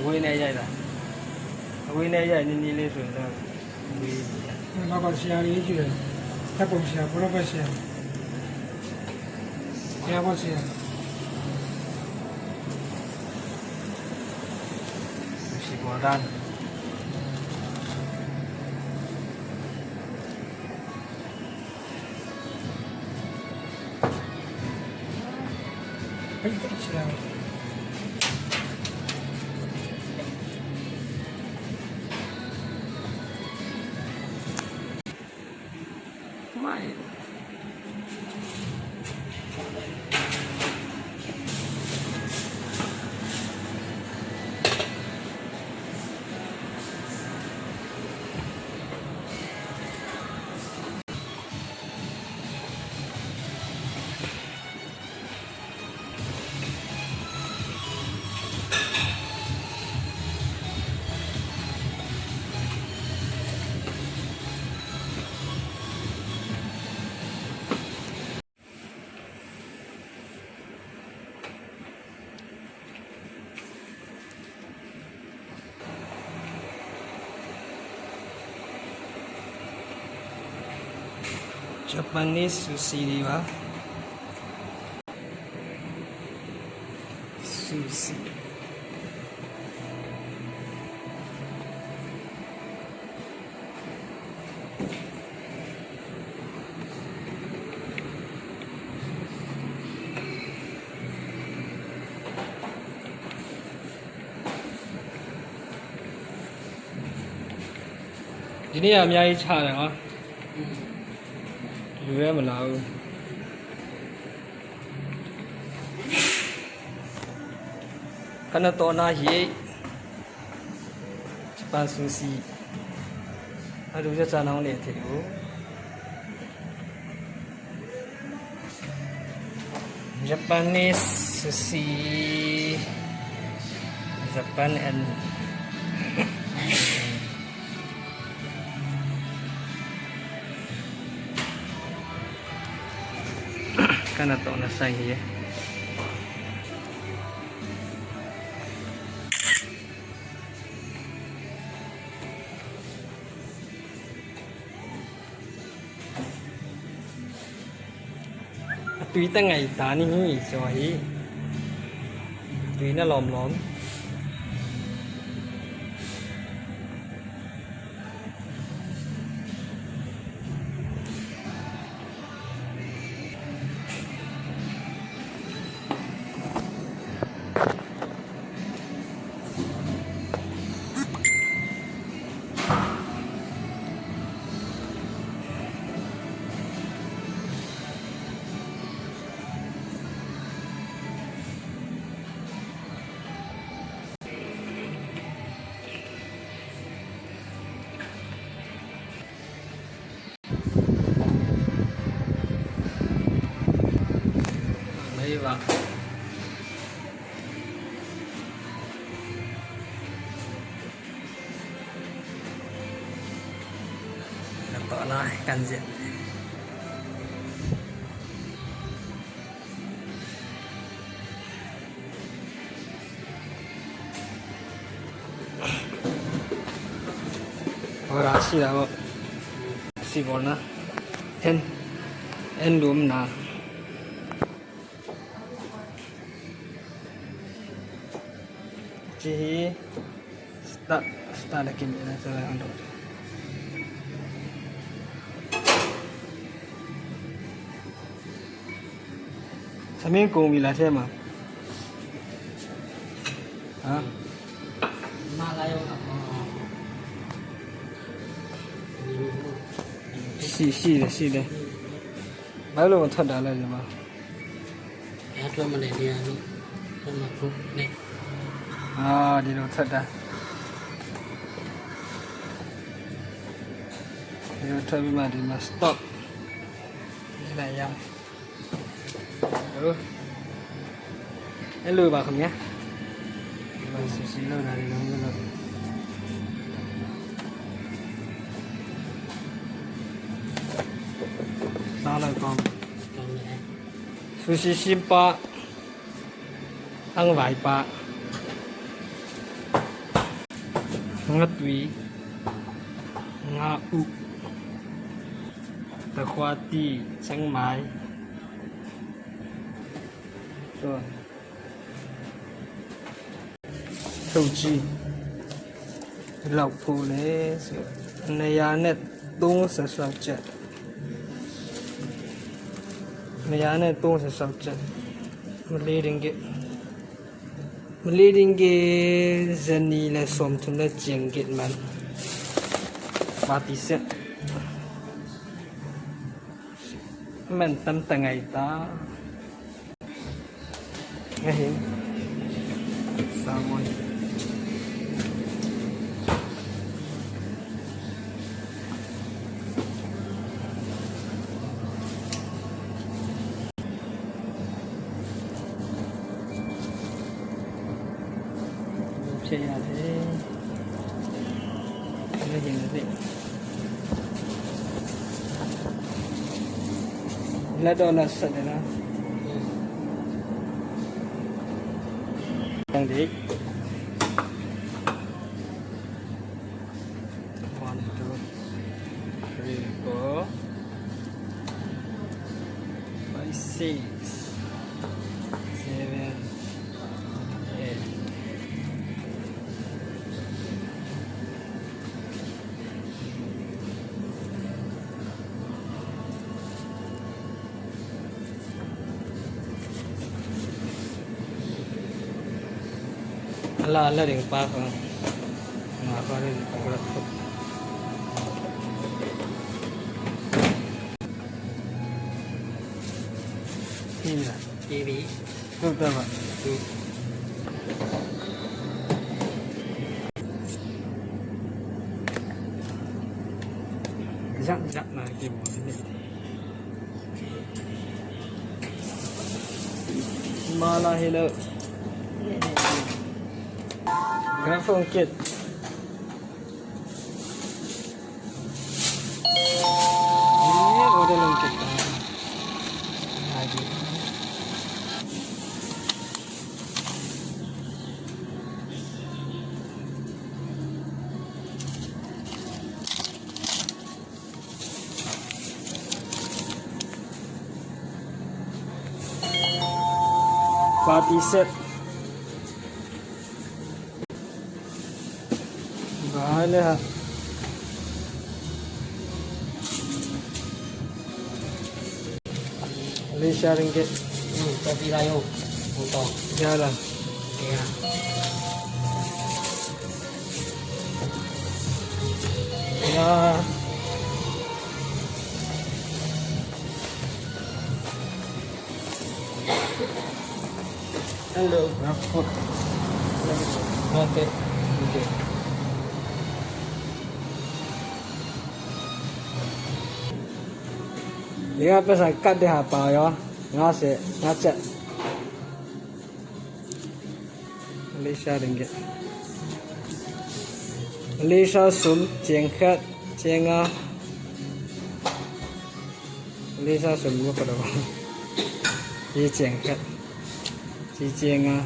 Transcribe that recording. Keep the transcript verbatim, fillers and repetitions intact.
Wai ne jai da. Wai ne jai ni ni le su da. Wai. Na ba sia ni ji. Ta ko sia, ko ba sia. Ya ba sia. Si ko dan. Japanese sushi di ba? Sushi. Jini a mi ai cha na. Lu ya ma lau. Kana to na hi. Japan sushi. Aru ja cha na ne the u. Japanese sushi. Japan and kana to na sai hi. Atui ta ngai ta ni hi, so hi. Tui na lom lom. Mai vang. Kan toh na, kan jet. Ora si la, si bolna. En, en lum na. Chi hi start, start la kim ina sa la ando. Samin ko mi la se ma. Ha? Si, si le, si le. Mai lo thot da la ma. Ya tua ma le ni a ni. Tua ma phu ne. Ah, di lo thot da. Di lo thot ma di ma stop. Ni la ya. Hello. Hello ba kham ya. Ba su si lo na ni lo lo. Sushi simpa, angvai pa, ngatui, nga u, takhwati, changmai. So, Thochi. Lau phu le, so, naya ne tung sa sau chet. Naya ne tung sa sau chet. Mali ringgit. Mali ringgit jani le som thum le cheng git man. Party set. Man tam ta ngai ta. Ahin. Salmon. Che ya de. Ahin de. La do na sa de na. Yang di. One, two, three, four, five, six, seven, eight. Ala, ala ring pa ko. Nga pa ring pa ko. Ina. T V. Tu ta ba. Tu. Jak jak na ki mo ni. Mala hello. Grab phone kit. Ni order lang kit. Lagi. Party set. Bahai le ha. Malaysia ringgit. Hmm, tapi layo. Motor. Ya lah. Ya. Ya. Hello. Grab food. Okay. Okay. Dia pesa kat dia apa ya? Ngase, ngachat. Malaysia ringgit. Malaysia sum, cheng khat, cheng nga. Malaysia sum mo ka do. Chi cheng khat. Chi cheng nga.